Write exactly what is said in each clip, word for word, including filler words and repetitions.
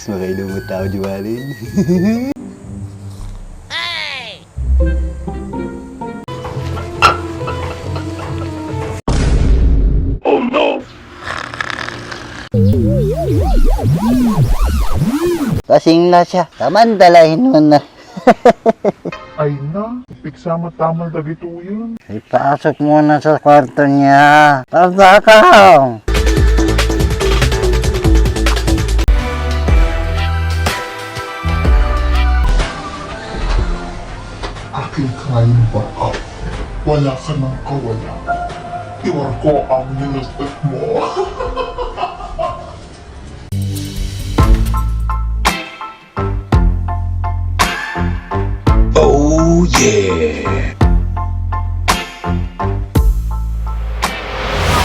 Makaidumot tao, Jualin. Kasing na siya. Taman dalahin mo na. Ay na, ipiksa met ta man dagitoyen. Ipasok mo na sa kwarto niya. Tardaka! Akin ka ngayon ba? Wala ka nang kawala. You are ko ang nilagpit mo. Oh yeah!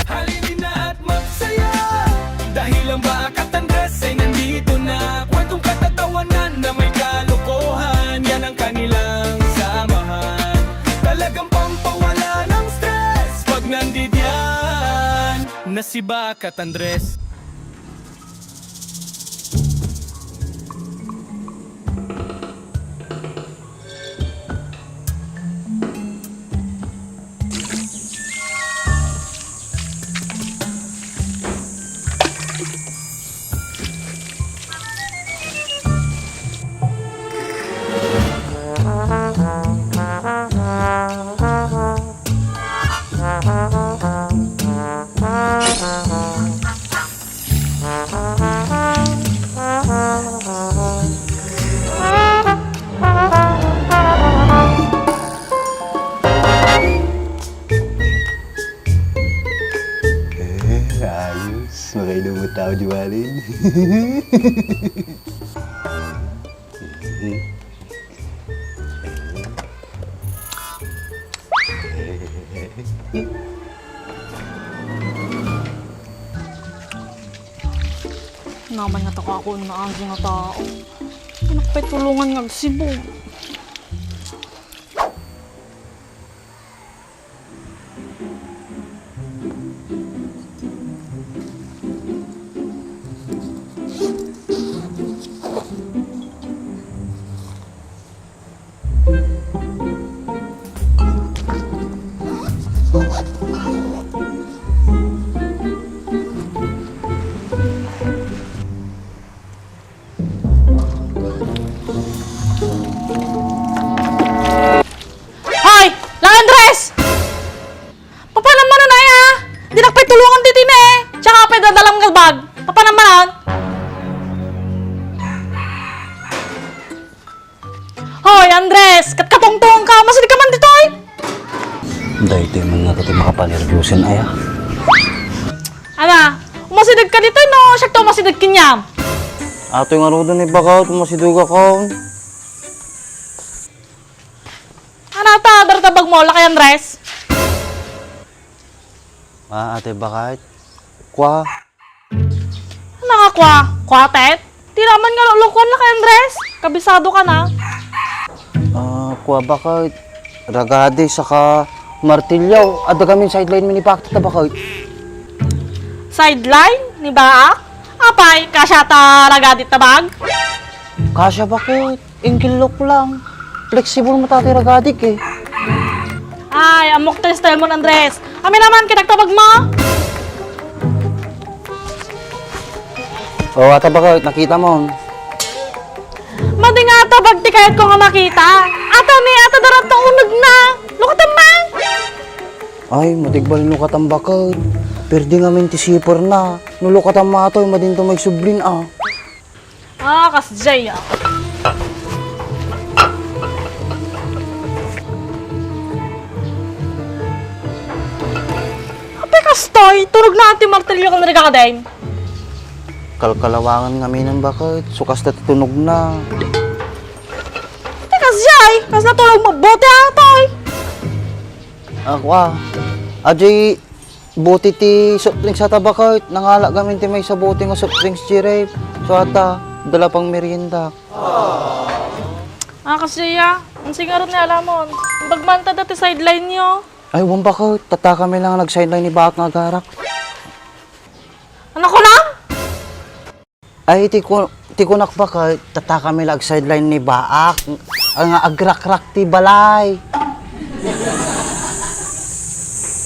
Halina at magsaya dahil ang Bakat Andres ay nandito na. Kwentong katatawanan na may kalokohan, yan ang kanilang samahan. Talagang pampawala ng stress pag nandidiyan na si Bakat Andres. Eh, ayos. Makaidumot tao, Jualin. Naman nga taka ako na agi nga tao. Anak pa'y tulungan nga agsibog. Hoy! Lang Andres! Papanam manen aya? Dinak pay tulongan ti tine. Tsaka pay dadalam nga bag. Papanam manen? Hoy, Andres! Katkatungtong ka! Masidag ka man ditoy! Daytoy man nga ti makapanerbiusen aya. Ana, umasideg ka ditoy no siak ti umasideg kaniam? Atoy ngaruden ni Bakat, umasideg ka. Ana ta, dara ta bagmo, lakay Andres? Ah, Ate Bakat. Kua. Ano nga kua? Kua, Tet? Ti naman nga luklukuan lakay Andres? Kabisado ka na. Ah, kua, Bakat. Ragadi saka martilyo. Adda gamin sideline mi ni Bakat, Bakat. Sideline ni Bakat? Apay, kasya ta ragadi ta bag? Kasya, Bakat. Inggil luklang. Flexible met ti ragadik eh. Ay, ammok ti style mo, Andres. Amin naman, kinagtabag mo? O, ata Bakat, nakita mo. Madi nga ata bag ti kayat ko nga makita. Ata ni, ata dara ta uneg na. Lukatan man. Ay, madi bali lukatan, Bakat. Perdi ngamin ti zipper na. No lukatan man atoy, madinto maigsublin, ah. Ah, kasjay, ah. Apay kastoy, tunog na ti martilyo ken ragadi. Kalkalawangan ngamin, Bakat. So, kasta ti tunog na. Apay kasjay, kasla tunog mo, bote, ah, toy. Ako, ah. Ajay, Bote ti soft drinks ata, Bakat. Nangala gamin ti maysa bote nga soft drinks, G-Ref. So ata, dala pang merienda. Ah, kasjay, ah. Ang singarot ni alamon. Bagmanta da ti sideline nyo. Ay, wan, Bakat. Tatta kami lang nag-sideline ni Bakat nga agarak. Ano ko lang? Ay, ti ku-, ti kunak, baket, tatta kami la ag-sideline ni Baak, nga agrakrak ti balay.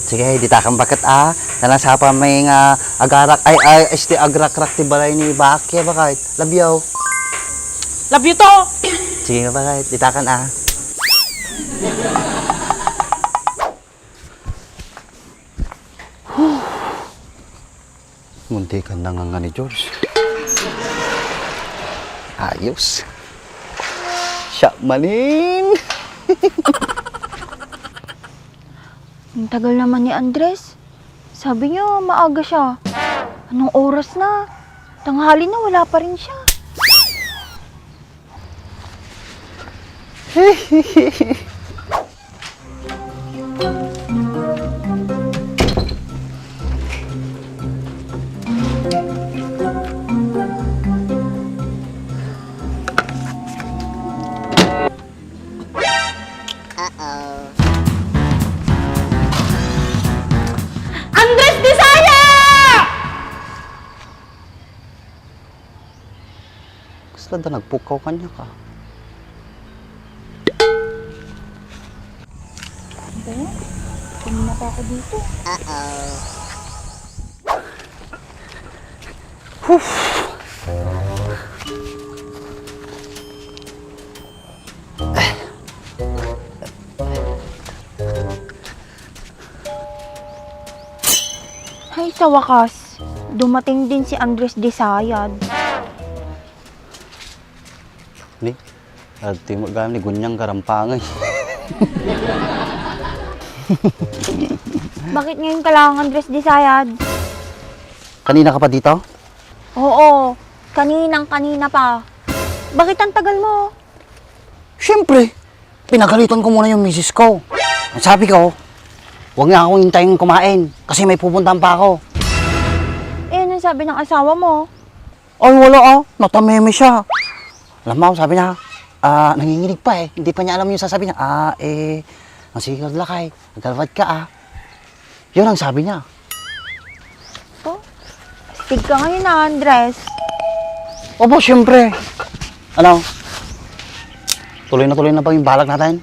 Sige, ditakan, baket, a. Nalasapan mi nga agarak, ay, ay, isti agrakrak ti balay ni Baak, ya, baket. Love you. Love you too. Sige nga, baket, ditakan, a. Muntikan na nga nga ni George. Ayos. Siya manin. Ang tagal naman ni Andres. Sabi niya, maaga siya. Anong oras na? Tanghali na, wala pa rin siya. Uh-oh. Andres Desaya! Kasla da nagpukkaw kaniak, a? Ano ba yan? Kanina pa ako dito. Uh-oh. Ay, sa wakas, dumating din si Andres Desayad. Ni, adtoy met gayam ni Gunyang Garampangay. Bakit ngayon ka lang, Andres Desayad? Kanina ka pa dito? Oo, kaninang kanina pa. Bakit ang tagal mo? Siyempre, pinagalitan ko muna yung misis ko. Ang sabi ko, huwag niya akong hintayin kumain kasi may pupuntahan pa ako. Eh, anong sabi ng asawa mo? Ay, wala, a. Natameme siya. Alam mo, sabi niya, ah, nanginginig pa, eh. Hindi pa niya alam yung sasabi niya. Ah, eh, ang sige, lakay. Nagkalwat ka, a. Yun ang sabi niya. Oh, astig ka ngayon, a, Andres. Opo, siyempre. Ano? Tuloy na tuloy na ba yung balak natin?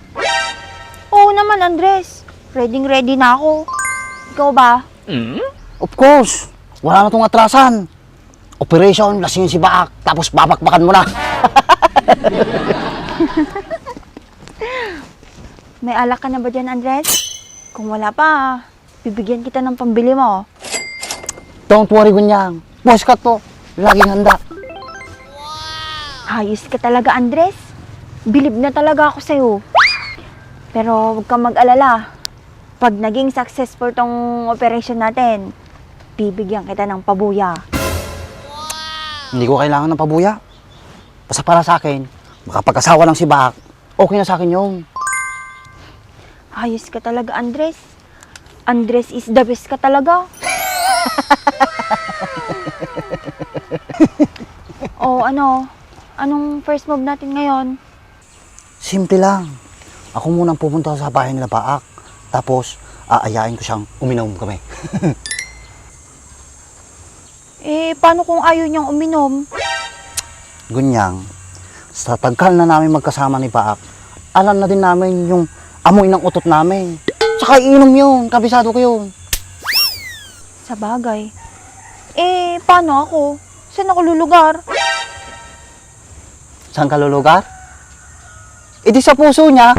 Oo naman, Andres. Ready, ready na ako. Ikaw ba? Of course. Wala na tong atrasan. Operation, lasing si Baak, tapos babakbakan mo na. May alak ka na ba dyan, Andres? Kung wala pa, bibigyan kita ng pambili mo. Don't worry, Gunyang. Boss ka to. Laging handa. Ayos ka talaga, Andres. Bilib na talaga ako sa'yo. Pero huwag kang mag-alala. Pag naging successful tong operation natin, bibigyan kita ng pabuya. Hindi ko kailangan ng pabuya. Basta para sa akin, makapag-asawa lang si Baak, okay na sa akin yun. Ayos ka talaga, Andres. Andres is the best ka talaga. O ano? Anong first move natin ngayon? Simple lang. Ako munang pupunta sa bahay nila Baak. Tapos, aayain ko siyang uminom kami. Eh, paano kung ayaw niyang uminom? Gunyang, sa tagkal na namin magkasama ni Baak, alam na din namin yung amoy ng utot namin. Saka iinom yun, kabisado ko yun. Sa bagay. Eh, paano ako? Saan ako lulugar? Saan ka lulugar? Idi sa puso niya.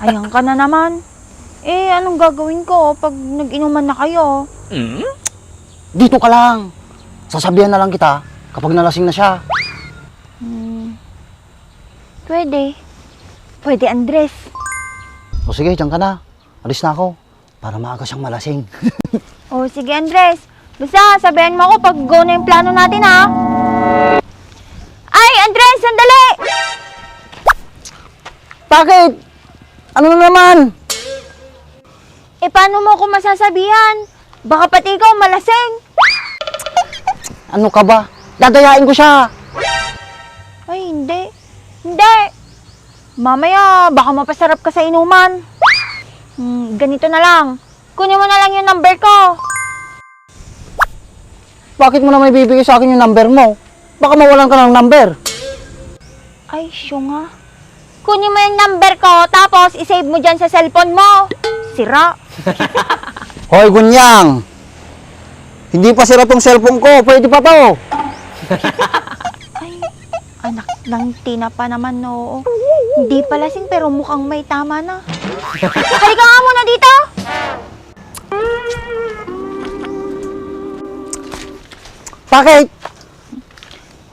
Ayan ka na naman. Eh, anong gagawin ko pag nag-inuman na kayo? Dito ka lang. Sasabihan na lang kita kapag nalasing na siya. Hmm. Pwede. Pwede, Andres. O sige, diyan ka na. Alis na ako. Para maaga siyang malasing. O, sige, Andres. Basta, sabihan mo ako pag go na yung plano natin, ha? Ay, Andres, sandali! Bakit? Ano na naman? Eh, paano mo ako masasabihan? Baka pati ikaw malasing. Ano ka ba? Dadayain ko siya. Ay, hindi. Hindi. Mamaya, baka mapasarap ka sa inuman. Hmm, ganito na lang. Kunin mo na lang yung number ko. Bakit mo naman ibibigay sa akin yung number mo? Baka mawalan ka ng number. Ay, siya nga. Kunin mo yung number ko, tapos isave mo dyan sa cellphone mo. Sira. Hoy, Gunyang! Hindi pa sira tong cellphone ko. Pwede pa to. Ay, anak ng tinapa naman, no. Hindi pa lasing, pero mukhang may tama na. Halika nga muna dito. Bakit?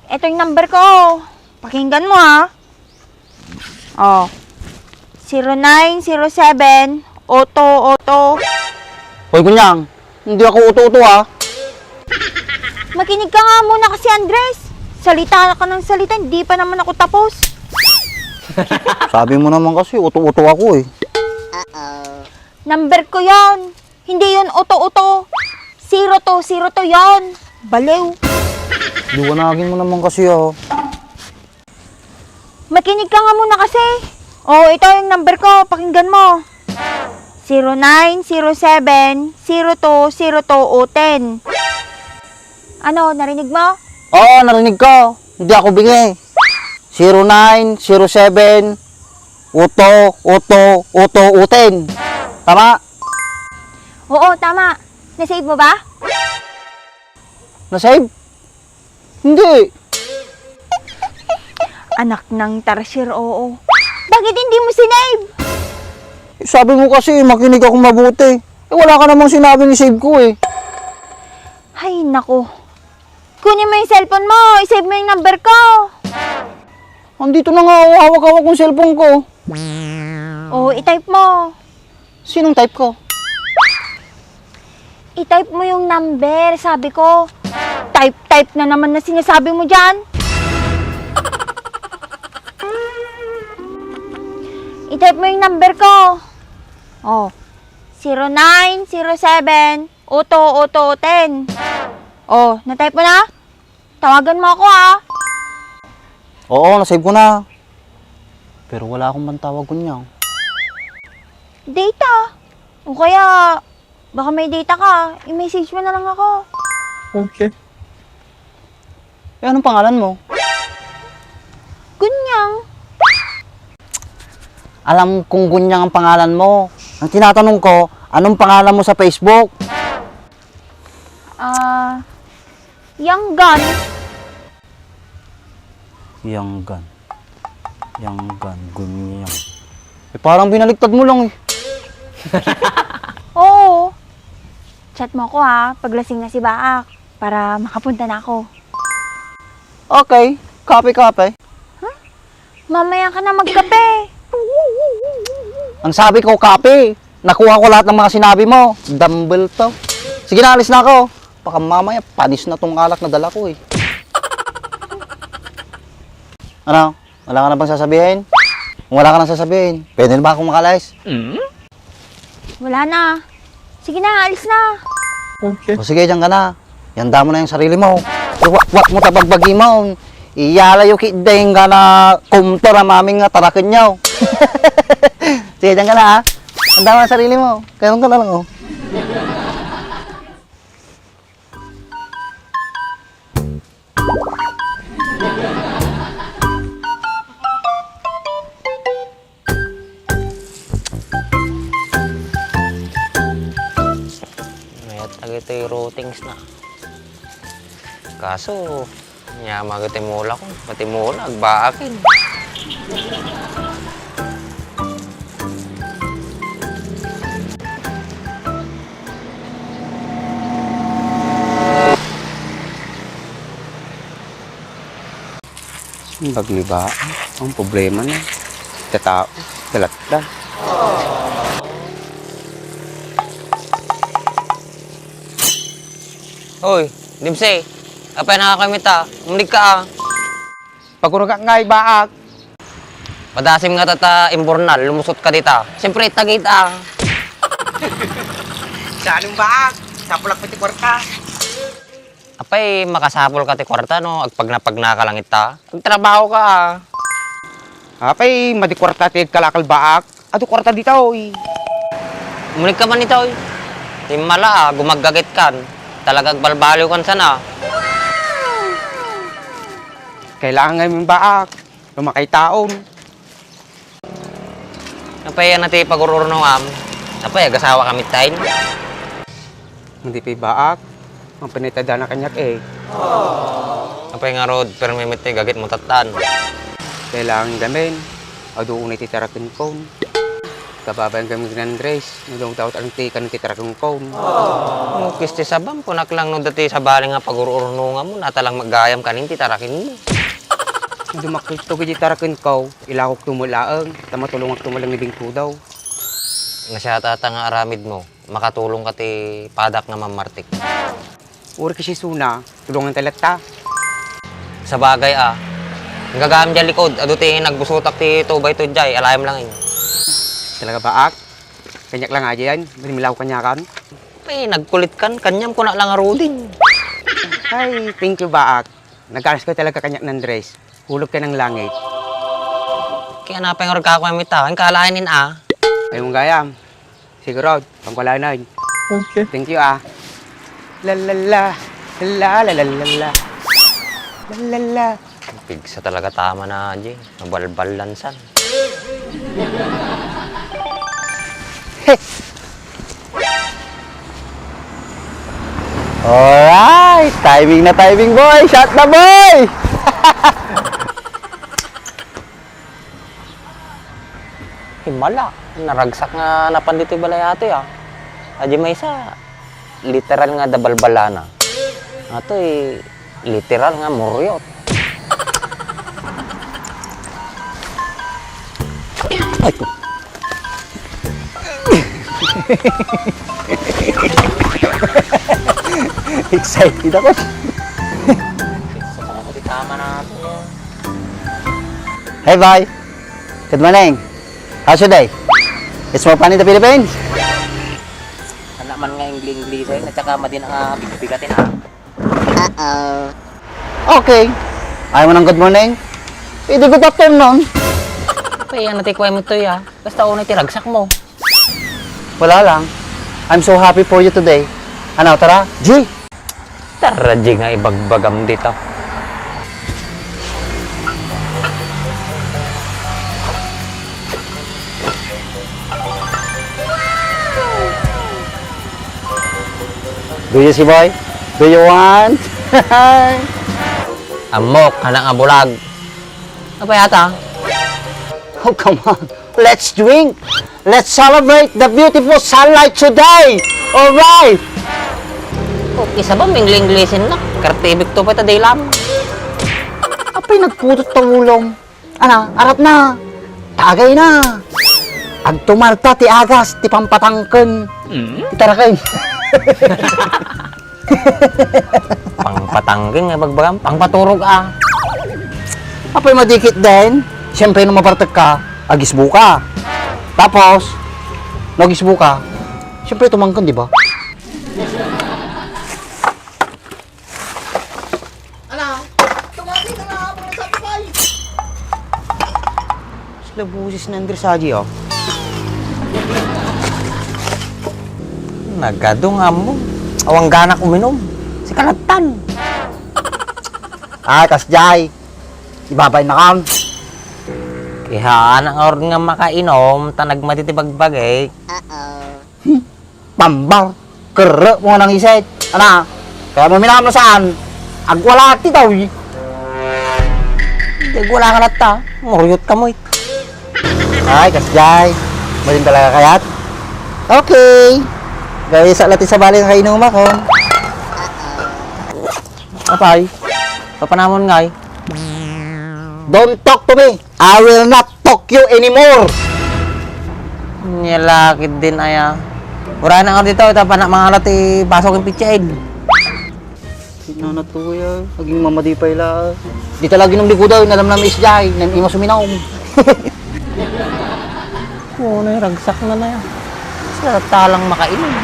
Ito yung number ko. Pakinggan mo, ha. Oh. Zero nine zero seven, oto, oto. Hoy, Gunyang, hindi ako oto-oto, ha. Makinig ka nga muna kasi, Andres. Salita ka ng salita, hindi pa naman ako tapos. Sabi mo naman kasi, oto-oto ako, eh. Number ko yon. Hindi yon oto-oto. Zero two, zero two yon. Baliw. Liwanagin mo naman kasi, ah. Makinig ka nga muna kasi. Oh, ito yung number ko. Pakinggan mo. Zero nine zero seven, zero two, zero two, ten. Ano, narinig mo? Oo, narinig ko. Hindi ako bingi. Zero nine zero seven, oto, oto, oto, ten. Tama? Oo, tama. Na-save mo ba? Na-save? Hindi. Anak ng tarsier, oo. Bakit hindi mo sinave? Eh, sabi mo kasi, makinig akong mabuti. Eh, wala ka namang sinabing i-save ko, eh. Ay, nako. Kunin mo yung cellphone mo. I-save mo yung number ko. Andito na nga, oh, hawak-hawak kong cellphone ko. Oh, i-type mo. Sinong type ko? I-type mo yung number, sabi ko. Type-type na naman na sinasabi mo dyan. I-type mo yung number ko. Oh, zero nine zero seven, oto, oto, ten. Oh, na-type mo na? Tawagan mo ako, ah. Oo, na-save ko na. Pero wala akong pantawag, Gunyang. Data. O kaya, baka may data ka, i-message mo na lang ako. Okay. Eh, anong pangalan mo? Gunyang. Alam kong Gunyang ang pangalan mo. Ang tinatanong ko, anong pangalan mo sa Facebook? Ah, Young Gun. Young Gun. Young Gun, Gunyang. Eh, parang binaliktad mo lang eh. Oo. Chat mo ako ha, paglasing na si Baak, para makapunta na ako. Okay, copy, copy. Huh? Mamaya ka na magkape. Ang sabi ko, copy. Nakuha ko lahat ng mga sinabi mo. Dumbbell to. Sige na, alis na ako. Baka mamaya, panis na tong alak na dala ko eh. Ano? Wala ka na bang sasabihin? Kung wala ka na sasabihin, pwede na ba akong makalis? Wala na. Sige na, alis na. Okay. O sige, diyan ka na. Yanda mo na yung sarili mo. Iwatwat mo ta bagbagi mo. Iyalayo ki deng ka na kumtor a maming nga taraken nyo. Sige, diyan ka na, ha? Yanda mo ang sarili mo. Kaya ka na lang, oh. Mayat agitoy routings na. Kaso, nya magiti mula ko, pati mula, agbaakin. Bagliba, ang problema na. Tatao, dalatda. Hoy, Dimse, apay nakakamita? Umlig ka ah. Paguragak nga ibaak. Padasim nga tata imbornal, lumusot ka dita. Siyempre, tagita. Sa anong baak? Sapulak pati kwarta. Apay, makasapul ka ti kwarta, no? Agpagnapagna ka lang ita. Agtrabaho ka, ah. Apay, madi kwarta ti agkalakal baak. Adu kwarta dita, oy. Umuli ka man ita, oy. Timmala, ah, gumaggagit kan. Talaga agbalbaliwkan sana. Kailangan nga imbaak. Lumakay taon. Apay a nati pagur-urnongam? Apay, agasawa ka metten? Madi pay baak, mapinitadana kaniak eh. Apay ngarud, permi met ti gagitmo tattan? Kailangan gamin, adu unay ti tarakenkon. Kababain gamin ni Andres, no daw daw ti kanen ti tarakenkon. Mukis ti sabam, kunak lang no dati sabali nga pagur-urnongam, nata lang maggayam kanen ti tarakenmo. No dumakkelto iti tarakenko, ilakokto met laeng, ta matulongakto met laeng ni Bingkudaw. Nasiatata nga aramidmo, makatulongka ti padak nga mammartik. Uray kasiasona, tulonganta latta. Sabagay a, gagayam diay likod, adu ti nagbusotak ti two by two diay, alayam lang in. Talaga baak? Kaniak lang a diay, madi met laeng kaniakan. Ay, nagkulitkan, kaniam kunak lang ngaruden. Ay, thank you baak. Nagkaanas ka talaga kaniak ni Andres. Hulog ka ng langit. Kaya napay nga ragkako may tawa, ang kalain in a. Ay, mong gayam. Siguro, pangkalanan. Okay. Thank you, ah. La la la. La la la la la. La la la. Pigsa talaga tama na, Jay. Nabalbal lansan. Alright! Timing na timing, boy! Shot na, boy! Himala, naragsak nga napan ditoy balay atoy, ah. Adi maysa, literal nga dabalbalana. Atoy, literal nga muryot. Ay, ko. Excited ako. Tama na ito. Hey, boy. Good morning. How's your day? It's more fun in the Philippines? Anak man nga Ingli-Inglis eh, at saka madin ang bigat-bigatin ha. Uh-oh. Okay. Ayaw mo ng good morning? Pwede good afternoon. Kaya na ti kuway mo to ya. Basta unay ti ragsak mo. Wala lang. I'm so happy for you today. Ano, tara? G! Tara, G nga ibagbagam dita. Do you see, boy? Do you want? Ammok, anak nga bulag. Apay ata? Oh, come on. Let's drink. Let's celebrate the beautiful sunlight today. Alright. Oh, isa ba mingling-lingsin na? Kartibik to pa ita daylam. Apay nagputot ta ulom. Ana, arat na. Tagay na. Agtumarta ti agas, ti pampatangken. Mm. Ti taraken. Pangpatangken nga ibagbagam, pangpaturog a. Apay madikit den? Siyempre, no mabartek ka, agisbo ka. Tapos, no agisbo ka, siyempre, tumangken, di ba? Ala, tumati ka na, para sa kapay. Sila busis na Andres Haji, oh. Nagadong amo. Awang ganak uminom. Si Kalatan. Ah, kasjay. Ibabay na kam. Iha, anak nga order nga makainom, ta nagmati ti bagbagik. Uh-oh. Hmm. Pambar, kerre mo nga nangisit. Ana, kaya mo minam no saan? Agwala ti tawi. Di agwala ka latta. Muryot ka mo eh. Ay, kasjay. Maling talaga kayat? Okay. Gawin sa lati sa bali nga kainumakon. Apay, papanamon ngay. Don't talk to me. I will not talk you anymore. Nyalakit din aya. Wala na nga dito, ita pa na mga lati, pasok yung pitsain. Ina na to ya, naging mamadipay la. Di talaga inom di kudaw, nalam na misjay, nan ima suminaw. Oo, na, ragsak na na yan. Sa talang makainom.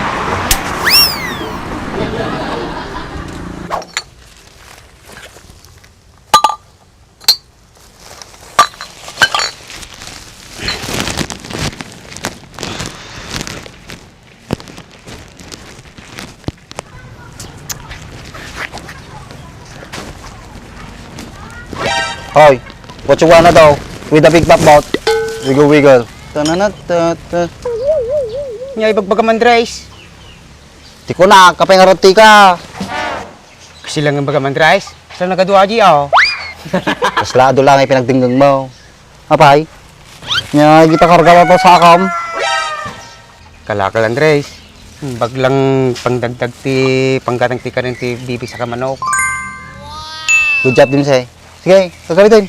Hoy, what you wanna do with a big fat mouth? Wiggle, wiggle. Tananat, tata. Nya ibagbagam, Andres. Ti kunak, apay nga rati ka? Kasi lang ang bagam, Andres. Saan nagadu aji, oh? Kasla adu lang ay pinagdinggeng mo. Apay? Nya, kita karga ta sakam. Kalakal, Andres. Hmm, baglang pangdagdag ti panggatang ti kanen ti bibi saka manok. Good job, Dimsay. Sige, kagawid din.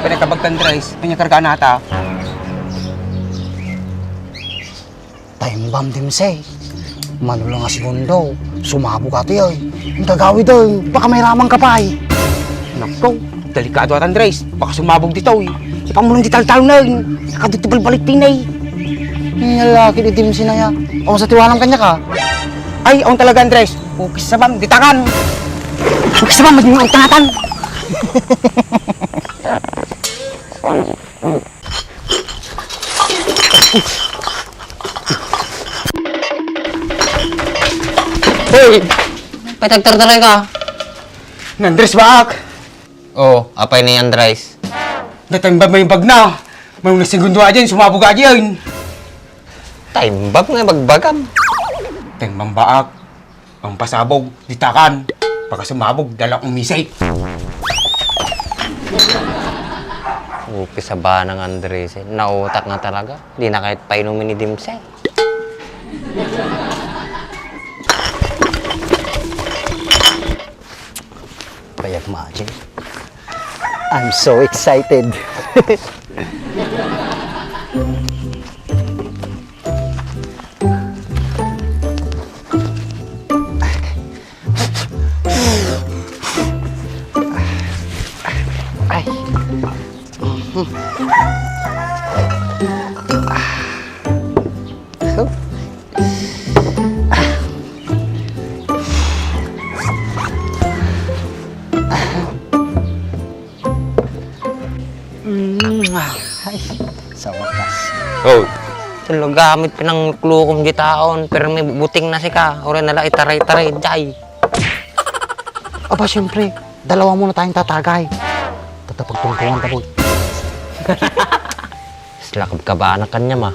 Pinagkabagtan, Andres. Kanya karga nata. Taimbam, Dimsay. Manula nga segundo, sumabog ati ay. Ang gagawid ay, baka may ramang ka pay. Nako, delikado ata, Andres. Baka sumabog ditoy. Ipamulong di taltalon ay. Nakadto ti balbalik pinay. Ang lalaki di Dimsay na ya. O, sa tiwalang kanya ka? Ay, awan talaga, Andres. Ukis sa bam, ditakan. Ukis sa bam, maging utangatan. Hoy! Patagtartaray ka. Ni Andres, baak. Oh, apay ni Andres? Nataimbam may bagna. Manong na segundo ayan, sumabog ayan. Taimbam nga bagbagam. Taimbam baak. Ang pasabog, ditakan. Pagka sumabog, dalang umisay. Upi sa banang Andres, eh. Nautak nga talaga. Di na kahit painumin ni Dimsay. Payag ma, Jay. I'm so excited. Ay. Mm, ah, ay, sa wakas. Oh. Talaga, may pinangluklukon di taon, pero may buting na sika, ora na lang itaray-taray, jay. Aba, siyempre, dalawa muna tayong tatagay. Tatapagtungtungan ta, boy. Sila kabkabaan na kanya, ma.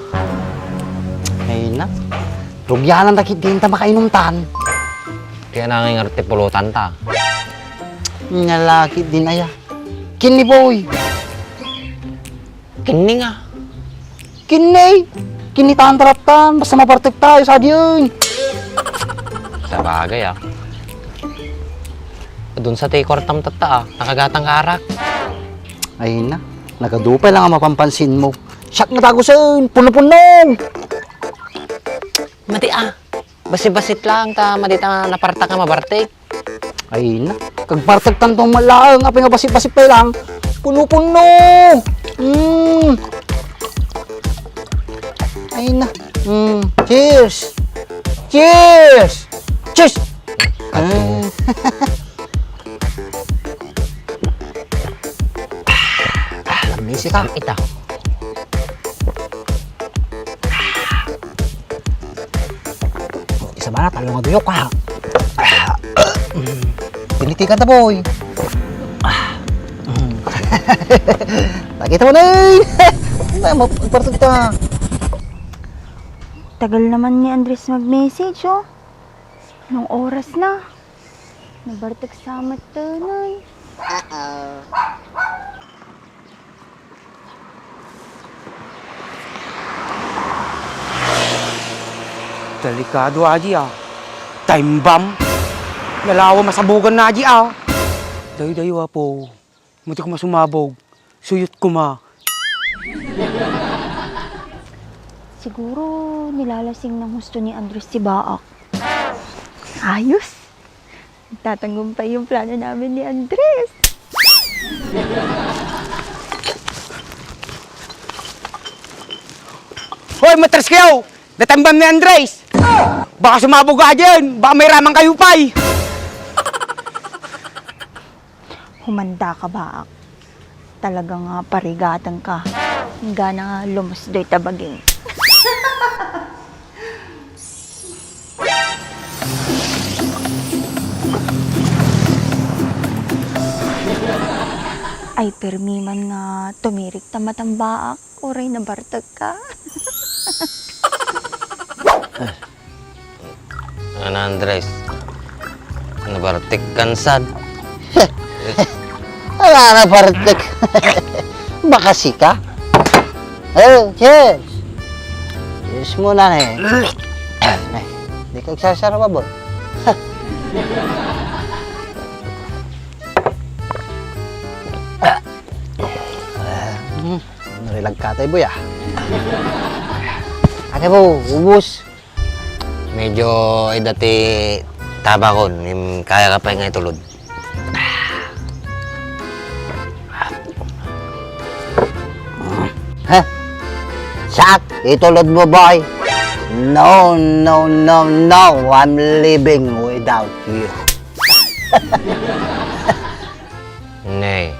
Ay na. Rugyanan ta kit din ta makainumtan. Kaya nanging arte pulutan ta. Nalaki din aya. Kini, boy. Kini nga. Kini. Kini tan taratan. Basta mapartek tayo sa diyan. Sabagay, ah. Doon sa ti kwartam tatta, ah. Nakagatang karak. Ay na. Nagadupay lang ang mapampansin mo. Siak nga tagusen. Puno-puno. Mati, ah. Basi-basit lang ta, madi ta napartak nga mabartek. Ay na, kagbartek tanto malaeng, apay nga basi-basi pa lang. Puno-puno! Mm. Ay na. Mm. Cheers! Cheers! Cheers! Ato. Ah. Ah, lamisi ka. Ita. Isa ba na, talo nga duyok ka. Pinitikan ta, boy. Nakita mo na eh. Ay, ma-, parang ta. Tagal naman ni Andres mag-message, oh. Anong oras na? Nabartek sa matanan. Uh-oh. Delikado aji, ah. Time bomb. Nalawa masabugan na aji, ah. Dayo-dayo, apo. Mati koma sumabog. Suyot koma. Siguro nilalasing ng husto ni Andres si Baak. Ayos! Nagtatanggong pa yung plano namin ni Andres. Hoy, matras kayo! Natambam ni Andres! Baka sumabog ka dyan! Baka may ramang kayo pa'y! Humanda ka, Baak. Talaga nga parigatan ka. Gana nga lumusdoy ta baging. Ay, permi man nga tumirik ta matambaak, uray nabartek ka. Ana, Andres, nabartek kan sad? Ala, nabartek. Baka sika? Oh, cheers! Cheers muna, eh. Ay, di ka agsasaraba, boy. Hmm, narilag ka tayo, boy, ah. Ate mo, ubus. Medyo ida ti tabakon, im-, kaya ka pa nga itulod. Ha? Sak, itulod mo, boy. No, no, no, no. I'm living without you. Nay,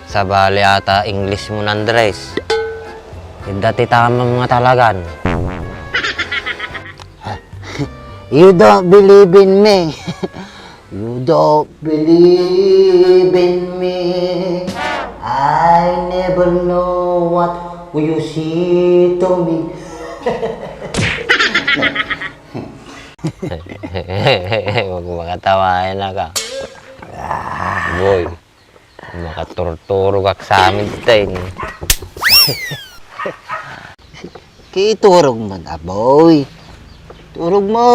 sabali ata English mo, Andres. Idda ti tamam nga talagan. You don't believe in me. You don't believe in me. I never know what you see to me. Magmakatawa na ka. Boy, makaturturog ak sa amin, tay. Kiturog mo na, boy. Turog mo.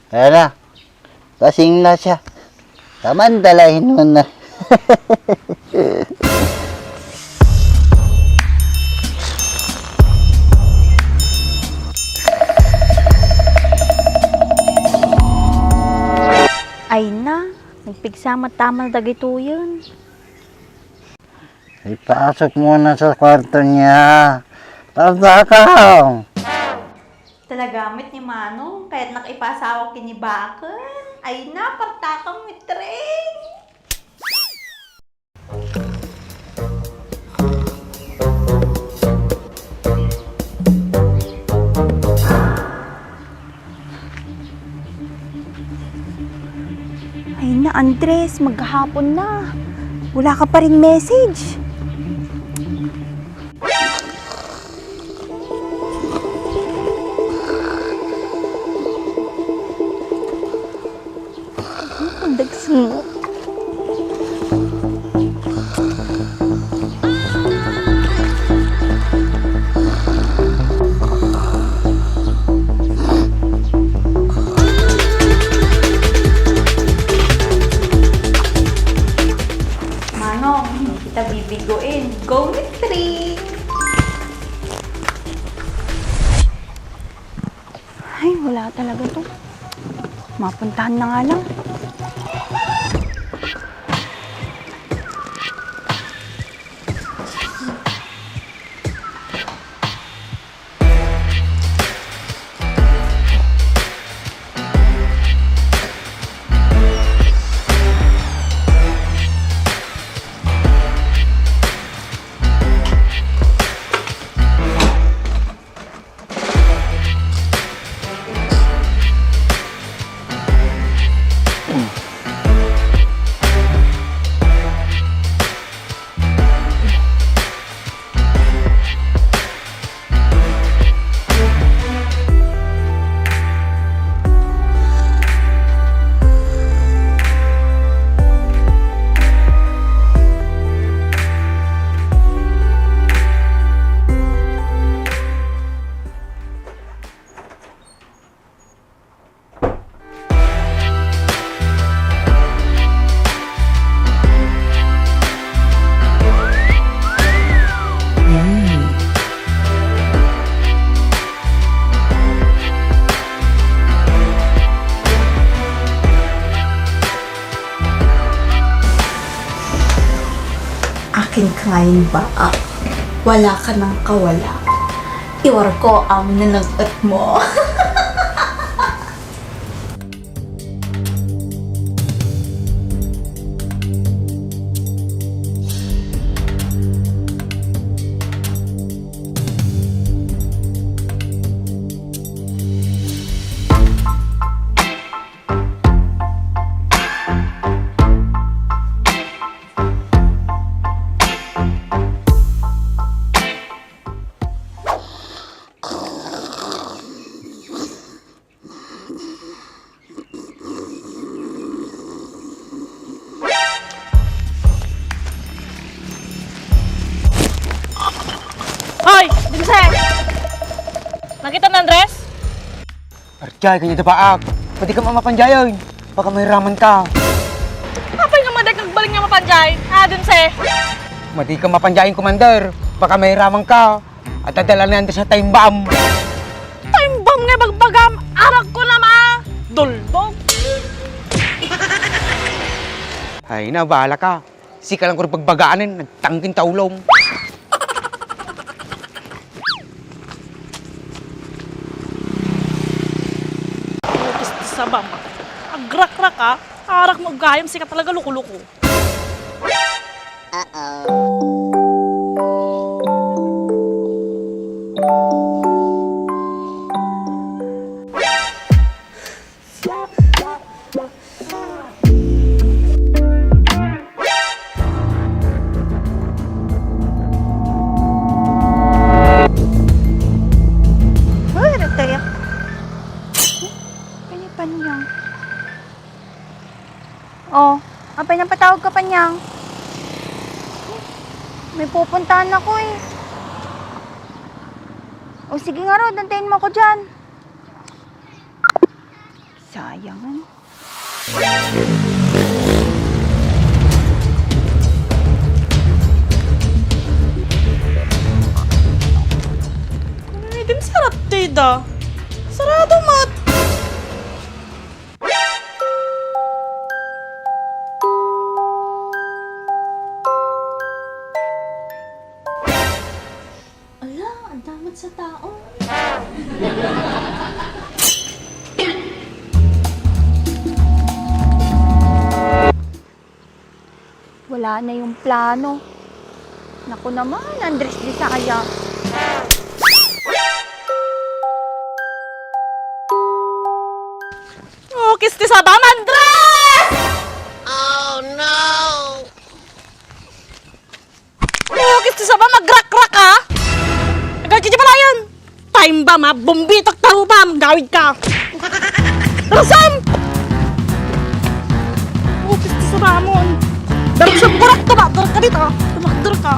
Ayan na. Kasing na siya. Taman dalahin mo na. Ay na, nagpigsa met taman dagitoyen. Ipasok mo na sa kwarto niya. Tardakam! Talaga met ni Manong, kayatnak ipaasawa ken ni Baken. Ay na, partakam met rin. Ay na, Andres, maghapon na. Wala ka pa ring message. Ang dagsmo. Manong, hindi kita bibiguin. Go with three! Ay, wala talaga 'to. Mapuntahan na nga lang. Ngayon ba, ah, wala ka nang kawala? Iwar ko ang nanagkat mo. Hoy, Dulce! Nakita ni Andres? Arjay, kanya da baak. Pwede ka mapanjayan. Baka mahiraman ka. Apay nga madi ka agbalin nga mapanjay? Ah, Dulce? Madi ka mapanjayan, Commander. Baka mahiraman ka. At adala ni Andres a time bomb. Time bomb nga bagbagam, arak ko naman. Duldog. Ay na, bahala ka. Sika lang ko rin pagbagaanen, nagtangkin ta ulom. Bukis ti sabam. Agrakrak, ah. Arak mo gayam, sika talaga loko-loko. Uy, nagtayak. Panyang. Oh, apay napatawag ka, Panyang? May pupuntahan ako eh. O sige nga, Rod, antayin mo ako dyan. Sayang, ano? Ano ni Dim, sarap to, da. Sarado, mat. Ala, ang damat sa tao. Wala na yung plano. Naku naman, Andres Bisaya. Ukis ti sabam, Andres! Oh, no! Ukis ti sabam, agrakrak, ha? Agad ka di palayan! Time bomb, ha? Bombitak ta rupa, maggawid ka! Rasam! Ukis ti sabamon! Darasam, kurak, tumakder ka dito! Tumakder ka!